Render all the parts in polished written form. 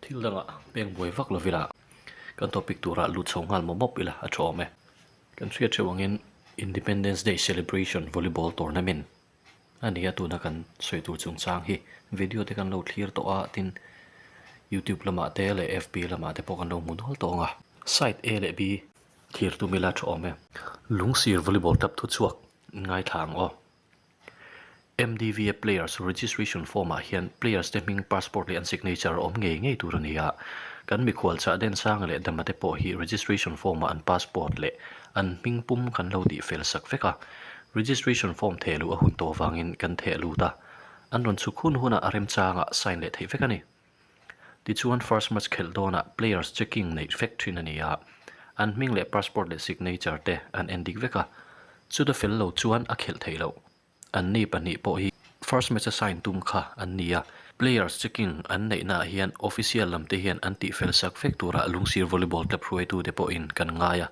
Thil dangah peng buai vak lo ila kan topic turah lut chho nghal mawp mawp ila a tha awm e. Kan hriat theuh angin Independence Day Celebration Volleyball Tournament a ni a, tuna kan sawi tur chungchang hi video te kan lo thlir tawh a, tin YouTube lamah te leh FB lamah te pawh kan lo hmu nual tawh ang a. Side A leh B thlir tum ila a tha awm e. Lungsir Volleyball Club thuchhuak ngaithla ang aw. MDVA Players Registration Form ah hian players te hming, passport leh an signature a awm ngei ngei tur a ni a. Kan mikhual chah Densanga leh Dama te pawh hi registration form ah an passport leh an hming pum kan lo tih fel sak vek a. Registration form theh luh a hun tawh vangin kan theh lut a. An rawn chhuk hun hunah a remchangah sign leh theih vek a ni. Tichuan first match khelh dawnah players checking neih vek thin a ni a, an hming leh passport leh signature te an en dik vek a, chuta fel lo chuan a khelh theih loh. An ni pahnih pawh hi first match a sign tum kha an ni a, players checking an neihna ah hian official lam te hian an tih fel sak vek tura Lungsir Volleyball Club hruaitu te pawhin kan ngai a,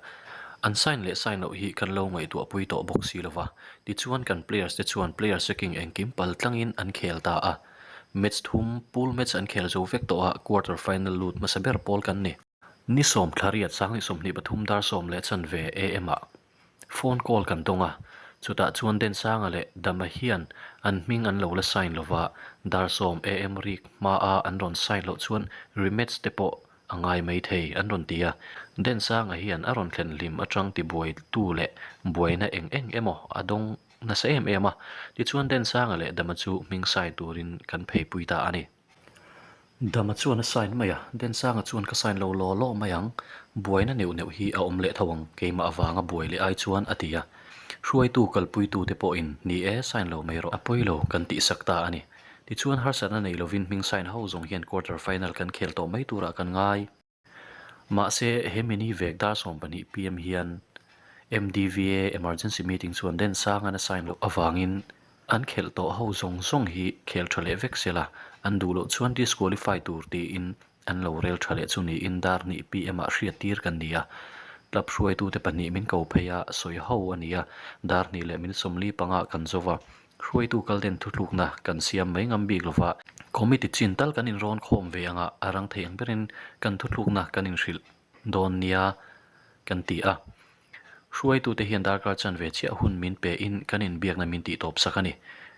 an sign leh sign loh hi kan lo ngaihtuah pui tawh bawk si lova, tichuan kan players te chuan players checking engkim pal tlangin an khel ta a. Match thum, pool match an khel zo vek tawh a, quarter final lut hmasa ber pawl kan ni. Ni sawm thla riat 2023 dar 10:15 am ah phone call kan dawng a, chutah chuan Densanga leh Dama hian an hming an lo la sign lova, dar 10 am rik hma a an rawn sign loh chuan rematch te pawh a ngai mai thei an rawn ti a. Densanga hian a rawn thlen hlim atang tibuaitu leh buaina eng eng emaw a dawng Nasa em em a, tichuan Densanga leh Dama chu hming sign turin kan pheipui ta a ni. Dama chuan a sign mai a, Densanga chuan ka sign lo law law mai ang, buaina neuh neuh hi a awm leh tho ang, keimah avanga buai leh ai chuan a ti a. Hruaitu kalpuitute pawhin ni e, sign lo mai rawh, a pawi lo kan tihsak ta a ni. Tichuan harsatna nei lovin hming sign ho zawng hian quarter final kan khel tawh mai turah kan ngai. Mahse, he mini vek dar 12 pm hian MDVA emergency meeting chuan den sang an assign loh avangin an khelh tawh ho zawng zawng hi khel tha leh vek sela, an duh loh chuan disqualify tur tiin an lo rel tha leh chu niin dar 2 pm ah hriat tir kan ni a. Club hruaitute pahnih min ko phei a, sawi ho a ni a, dar hnih leh min 45 kan zo va. Hruaitu kal den thutlukna kan siam mai ngam bik lova, committee chin tal kan inrawn khawm ve anga a rang thei ang berin kan thutlukna kan inhrilh dawn nia kan ti a. Hruaitute hian darkar chanve chiah hun min pe in kan inbiakna min tih tawp sak a ni.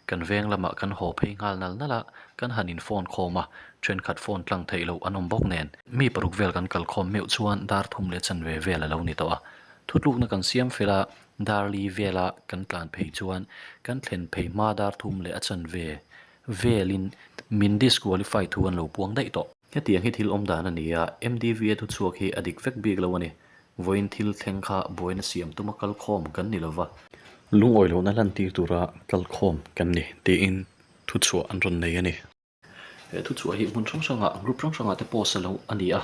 Kan veng lamah kan haw phei nghal nal nal a, kan han in phone khawm a, thenkhat phone tlang theih loh an awm bawk nen. Mi paruk vel kan kal khawm meuh chuan dar thum leh chanve vel a lo ni tawh a. Thutlukna kan siam fel a, Darli vela kan tlan phei chuan kan thlen phei hma dar thum leh a chanve velin min disqualify thu an lo puang daih tawh. Hetiang hi thil awm dan a ni a, MDVA thuchhuak hi a dik vek bik lo a ni. Vawiin thil thleng kha buaina siam tuma kalkhawm kan ni lova. Lungawi lohna lantir tura kalkhawm kan ni tiin thuchhuah an rawn nei a ni. He thuchhuah hi hmun hrang hrangah group hrang hrangah te post a lo a ni a,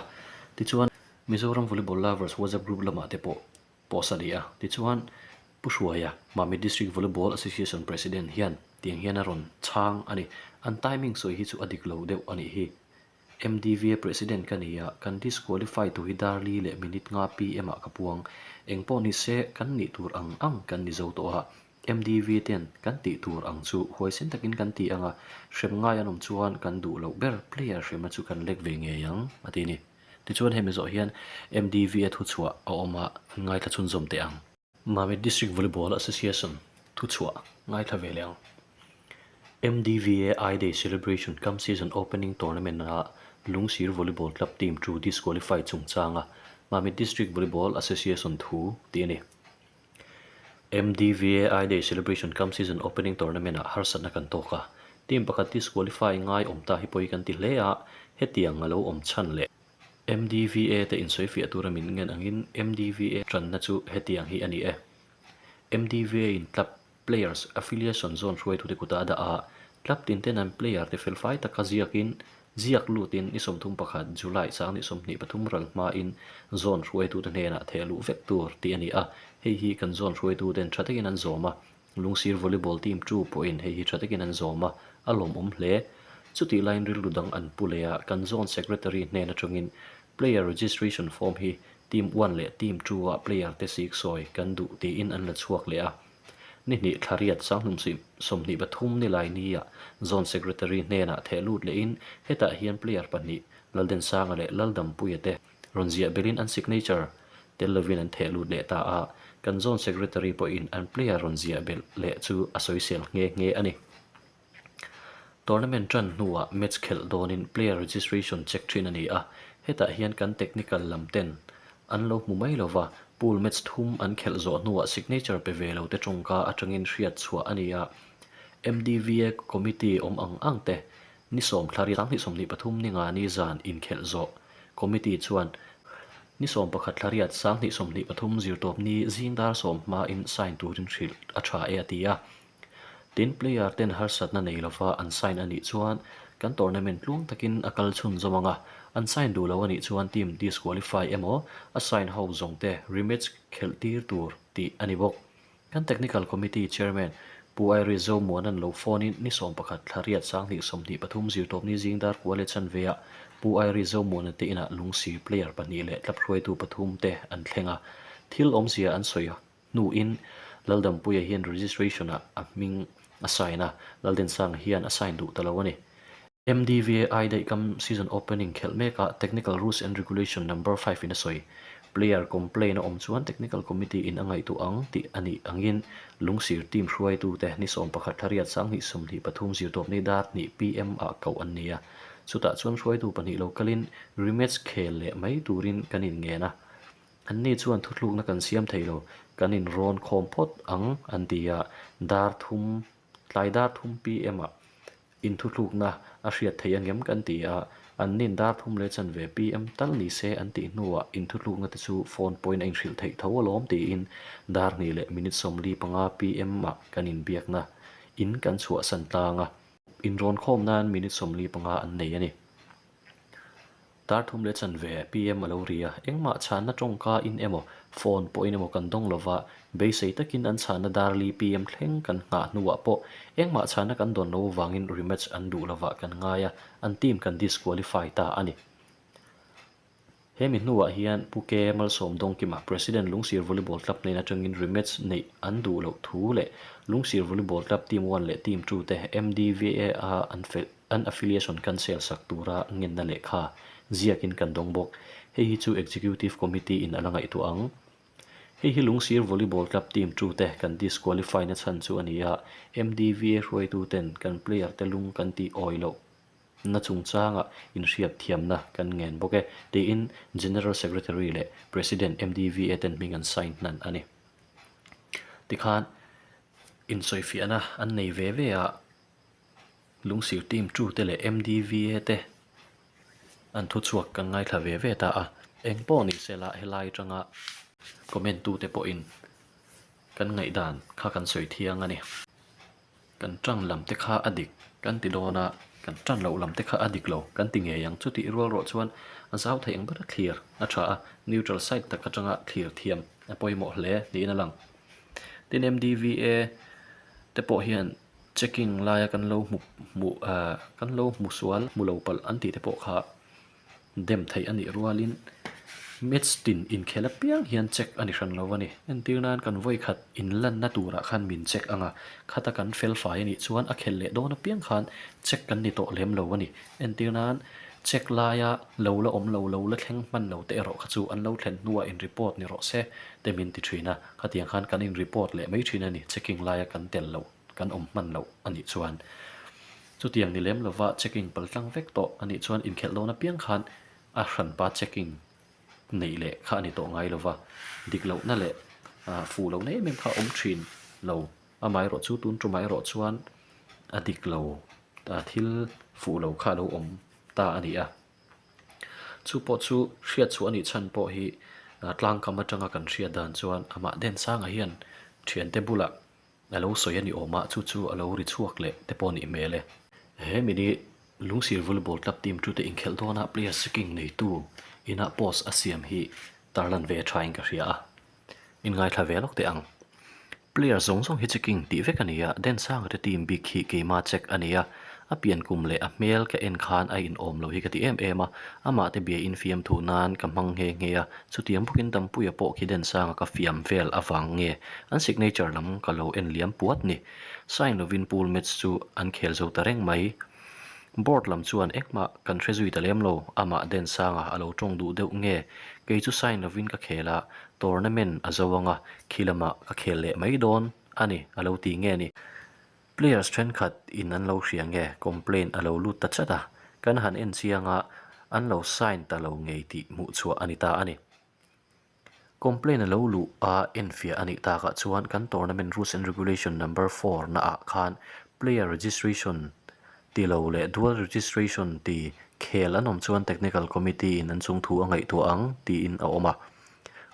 tichuan Mizoram Volleyball Lovers WhatsApp group lamah te pawh post a ni a, tichuan Pu Hruaia, Mamit District Volleyball Association President hian tiang hian a rawn chhang a ni. An timing sawi hi chu a dik lo deuh a nih hi. MDVA President ka ni a, kan disqualify tu hi Darli leh minute nga PM ah ka puang. Engpawh ni se kan nih tur ang ang kan ni zo tawh a, MDV ten kan tih tur ang chu huaisen takin kan ti ang a, hrem ngai an awm chuan kan duh loh ber player hremna chu kan lek ve ngei ang, a ti a ni. Tichuan hemi zawh hian MDV-a thuchhuah a awm a, ngaithla chhunzawm teh ang. Mamit District Volleyball Association thuchhuah ngaithla ve leh ang. MDVA I-Day Celebration cum Season Opening Tournament-a Lungsir Volleyball Club team chu disqualify chungchanga Mamit District Volleyball Association thu tih a ni. MDVA I-Day Celebration cum Season Opening Tournament-ah harsatna kan tawk a, team pakhat disqualify ngai awm ta hi pawi kan ti hle a, hetiang a lo awm chhan leh. MDVA te insawifiah tura min ngen angin MDVA tanna chu hetiang hi a ni e. MDVA in club players affiliation zone hruaitute kuta a dah a, club tin ten an player te felfai taka ziakin Ziak lutin ni 31 July 2023 ral hmain zone hruaitute hnenah theh luh vek tur tih a ni a, hei hi kan zone hruaituten tha takin an zawm a, Lungsir Volleyball team tu pawhin hei hi tha takin an zawm a, a lawmawm hle. Chutih laiin rilru dang an pu leh a, kan zone secretary hnen atangin player registration form hi team one leh team two ah player te siksawi kan duh tiin an la chhuak leh a. Ni hnih thla riat sanghnum 23 ni lai nia Zone Secretary hnenah theh lut lehin hetah hian player pahnih Laldensanga leh Laldampuia te rawn ziah belhin an signature tel lovin an theh lut leh ta a, kan Zone Secretary pawhin an player rawn ziah belh leh chu a sawisel nghe nghe a ni. Tournament tan hnuah match khelh dawnin player registration check thin a ni a, hetah hian kan technical lam ten an lo hmu mai lova, pool match thum an khelh zawh hnuah signature pe ve lo te tawngka atangin hriat chhuah a ni a, MDVA committee awm ang ang te Ni sawm thla riat sanghnih 23 ni nga ni zan inkhelh zawh committee chuan ni 11 thla riat sanghnih 23 zirtawp ni zing dar sawm hmain sign turin hrilh a tha e a ti a. Tin, player ten harsatna nei lova an sign a nih chuan kan tournament tluang takin a kal chhunzawm ang a, an sign duh lo a nih chuan team disqualify emaw a sign ho zawng te rematch khelh tir tur tih a ni bawk. Kan Technical Committee Chairman Pu Airi Zomuana'n lo phone in ni 11 thla riat 20 23 zirtawpni zing dar kua leh chanve ah Pu Airi Zomuana te inah lungsir player pahnih leh club hruaitu pathum te an thleng a. Thil awmzia an sawi hnuin Laldampuia hian registration ah a hming a sign a, Laldensanga hian a sign duh ta lo a ni. MDVA ai daih kam season opening khelh mekah Technical Rules and Regulation Number 5 in a sawi. Player complain a awm chuan Technical Committee in a ngaihtuah ang tih a nih angin Lungsir team hruaitute ni 11 thla riat 20 23 zirtawpni dar hnih PM ah koh an ni a. Chutah chuan hruaitu pahnih lo kalin rematch khel leh mai turin kan inngen a. Anni chuan thuthlukna kan siam thei lo, kan inrawn khawm phawt ang an ti a, dar thum tlai dar thum PM ah Inthutlukna a hriat theih angem kan ti a, an nin dar thum leh chanve PM tal ni se an tih hnuah inthutlukna te chu phone pawhin a inhrilh theih tho alawm tiin dar hnih leh minute 45 PM ah kan inbiakna in kan chhuahsan tlang a, inrawn khawm nan minute 45 an nei a ni. Dar thum leh chanve PM a lo ri a, engmah chhanna tawngka in emaw, phone pawhin emaw kan dawng lova, beisei takin an chhanna dar li PM thleng kan nghah hnuah pawh engmah chhanna kan dawn lo avangin rematch an duh lovah kan ngai a, an team kan disqualify ta a ni. He mi hnuah hian Pu K Malsawm Dawngkima, President Lungsir Volleyball Club hnen atangin rematch neih an duh loh thu leh Lungsir Volleyball Club Team 1 leh Team 2 te MDVA a an felh An affiliation cancel sak tura ngenna lehkha ziakin kan dawng bawk. Hei hi chu Executive Committee in a la ngaihtuah ang. Hei hi Lungsir Volleyball Club team tu te kan disqualify na chhan chu a ni a, MDVA hruaitu ten kan player te lung kan tih awi loh na chungchangah inhriat thiamna kan ngen bawk e, tiin General Secretary leh President MDVA ten hming an sign hnan a ni. Tikhan insawifiahna an nei ve ve a. Lungsir team tu te leh MDVA te an thuchhuak kan ngaithla ve ve ta a, eng pawh ni se la helai atanga comment tu te pawhin kan ngaihdan kha kan sawi thiang a ni. Kan tan lam te kha a dik kan ti dawn a, kan tan loh lam te kha a dik lo kan ti ngei ang. Chutih rual rawh chuan a zau theih ang bera thlir a tha a, neutral side tak atanga thlir thiam a pawimawh hle niin a lang. Tin MDVA te pawh hian Checking laia kan lo hmu hmu ah kan lo hmu sual hmu lo palh an tih te pawh kha dem theih a nih rualin match tin inkhel apiang hian check a ni hran lo a ni. Entir nan kan vawi khat inlanna turah khan min check ang a, khata kan fel fai a nih chuan a khel leh dawn apiang khan check kan ni tawh lem lo a ni. Entir nan check laia lo la awm lo, lo la thleng hman lo te erawh kha chu an lo thlen hnuah in report ni rawh se te min ti thin a, khatiang khan kan in report leh mai thin a ni checking laia kan tel loh. Kan awm hman loh a nih chuan chutiang ni lem lova checking pal tlang vek tawh a nih chuan inkhelh dawn apiang khan a hranpa checking neih leh kha a ni tawh ngai lova, dik lohna leh fuh lohna em em kha a awm thin lo. Amaherawh chu tun tumah erawh chuan a dik lo, thil fuh lo kha a lo awm ta a ni a. Chu pawh chu hriat chhuah a nih chhan pawh hi tlangkam atanga kan hriat dan chuan amah Densanga hian thiante bulah A lo sawi a ni awm a, chu chu a lo ri chhuak leh te pawh a nih hmel e. He mini Lungsir Volleyball Club team tute inkhelh dawnah player checking neitu inah post a siam hi tarlan ve thain ka hria a, inngaithla ve lawk teh ang. Player zawng zawng hi checking tih vek a ni a, Densanga te team bik hi keima check a ni a, a pian kum leh a hmel ka en khan a inawm lo hi ka ti em em a, amah te bia infiam thuh nan ka hmang nghe nghe a, Chutiang bawkin Dampuia pawh khi Densanga ka fiam vel avang nge an signature lam ka lo en liam puat ni. Sign lovin pool match chu an khel zo ta reng mai. Board lam chuan engmah kan hre zui ta lem lo, amah Densanga a lo tawng duh deuh nge, kei chu sign lovin ka khel a, tournament a zo anga khi lamah ka khel leh mai dawn a ni a lo ti nge ni. Players thenkhat in an lo hria nge complaint a lo lut ta chat a, kan han en chiang a, an lo sign ta lo ngei tih hmuh chhuah a ni ta a ni. Complaint a lo luh a enfiah a nih takah chuan kan tournament rules and regulation number four na ah khan player registration ti lo leh dual registration ti khel an awm chuan technical committee in an chung thu a ngaihtuah ang tiin a awm a.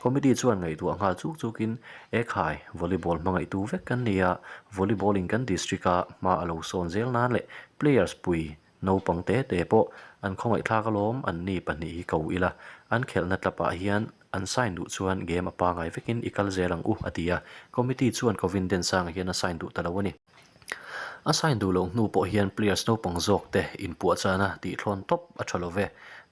Committee chuan ngaihtuah nghal chuk chukin ekhai volleyball hmangaihtu vek kan ni a, volleyball in kan district a hma a lo sawn zel nan leh players pui Naupang te te pawh an khawngaihthlak alawm an ni pahnih hi ko ila, an khelhna tlapah hian an sign duh chuan game a pangai vekin i kal zel ang u a ti a, committee chuan Kovin Densanga hian a sign duh ta lo a ni. A sign duh loh hnu pawh hian players naupang zawk te inpuahchahna tihthlawn tawp a tha lo ve.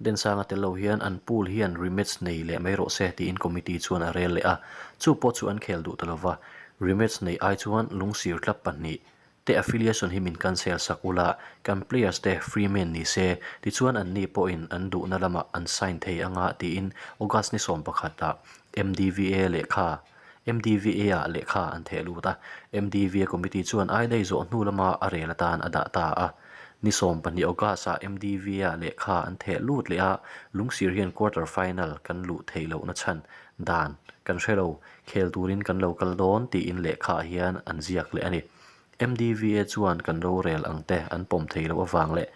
Densanga tel lo hian an pool hian rematch nei leh mai rawh se tiin committee chuan a rel leh a, chu pawh chu an khel duh ta lo va, rematch neih ai chuan lungsir tlap pahnih te affiliation hi min cancel sak ula, kan players te free man ni se, tichuan an ni pawhin an duhna lamah an sign thei anga tiin August ni 11 ah MDVA lehkha MDVA ah lehkha an theh lut a, MDVA committee chuan ai daih zawh hnu lama a rel atan a dah ta a. Ni 12 August ah MDVA ah lehkha an theh lut leh a, Lungsir hian quarter final kan luh theih lohna chhan dan kan hre lo, khel turin kan lo kal dawn tiin lehkha ah hian an ziak leh a ni. MDVA chuan kan rorel ang te an pawm thei loh avang leh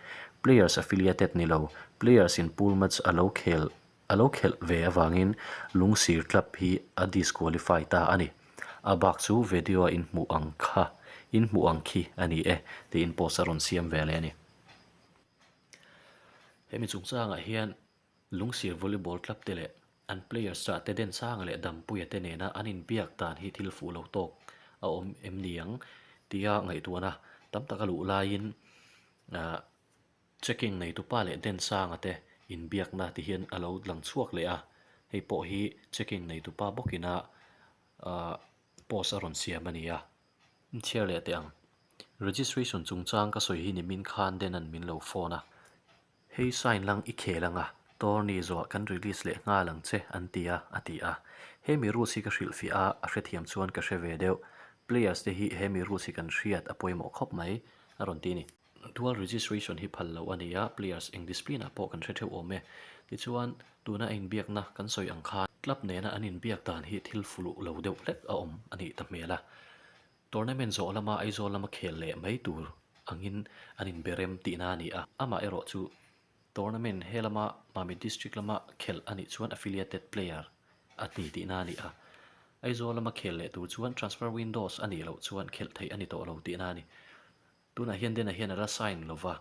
players affiliated ni lo players in pool match a lo khel a lo khelh ve avangin Lungsir club hi a disqualify ta a ni. A bak chu video a inhmuh ang kha inhmuh ang khi a ni e tiin post a rawn siam ve leh a ni. Hemi chungchangah hian Lungsir volleyball club te leh an players chah te Densanga leh Dampuia te nena an inbiak dan hi thil fuh lo tawk a awm em ni ang tia ngaihtuahna tam tak a luh laiin ahh checking neitupa leh Densanga te inbiakna ti hian a lo lang chhuak leh a, hei pawh hi checking neitupa bawkina ahh post a rawn siam a ni a. Chhiar leh teh ang. Registration chungchang ka sawi hi nimin khan Denan min lo phone a. Hei sign lang i khel anga, tourney zawh kan release leh nghal ang che an ti a, a ti a. He mi rules hi ka hrilhfiah a, a hrethiam chuan ka hre ve deuh. Players te hi he mi rules hi kan hriat a pawimawh khawp mai, a rawn ti a ni. Dual registration hi phal loh a ni a, players eng discipline ah pawh kan hre theuh awm e. Tichuan, tuna a inbiakna kan sawi ang khan club nena an inbiak dan hi thil fuluh lo deuh hlek a awm a nih ta hmel a. Tournament zawh lama Aizawl lama khel leh mai tur angin an inberem tihna a ni a, amah erawh chu tournament he lama Mamit District lama khelh a nih chuan affiliated player a ni tihna a ni a, Aizawl lama khel leh tur chuan transfer windows a nih loh chuan khelh theih a ni tawh lo tihna a ni. Tunah hian Dena hian a la sign lova,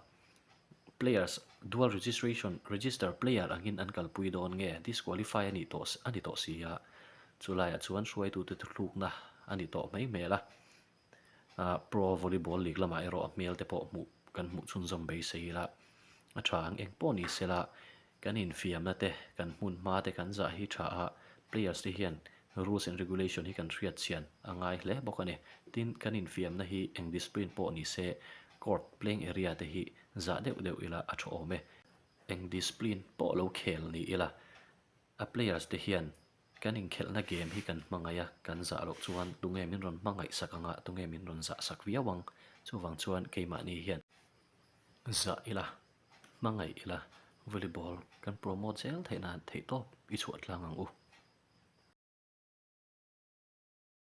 players dual registration register player angin an kalpui dawn nge disqualify a nih tawh a ni tawh si a, chulaiah chuan hruaitute thuthlukna a ni tawh mai hmel a, pro volleyball league lamah erawh a hmel te pawh hmuh kan hmuh chhunzawm beisei ila a tha ang eng pawh ni sela kan infiamna te kan hmun hma te kan zah hi tha a players te hian Rules and regulation hi kan hriat chian a ngai hle bawk a ni. Tin, kan infiamna hi eng discipline pawh ni se, court playing area te hi zah deuh deuh ila a tha awm e. Eng discipline pawh lo khel ni ila, a players te hian kan inkhelhna game hi kan hmangaih a, kan zah loh chuan tunge min rawn hmangaih sak anga, tunge min rawn zah sak viau ang. Chuvang chuan keimahni hian zah ila, hmangaih ila, volleyball kan promote zel theih nan theihtawp i chhuah tlang ang u.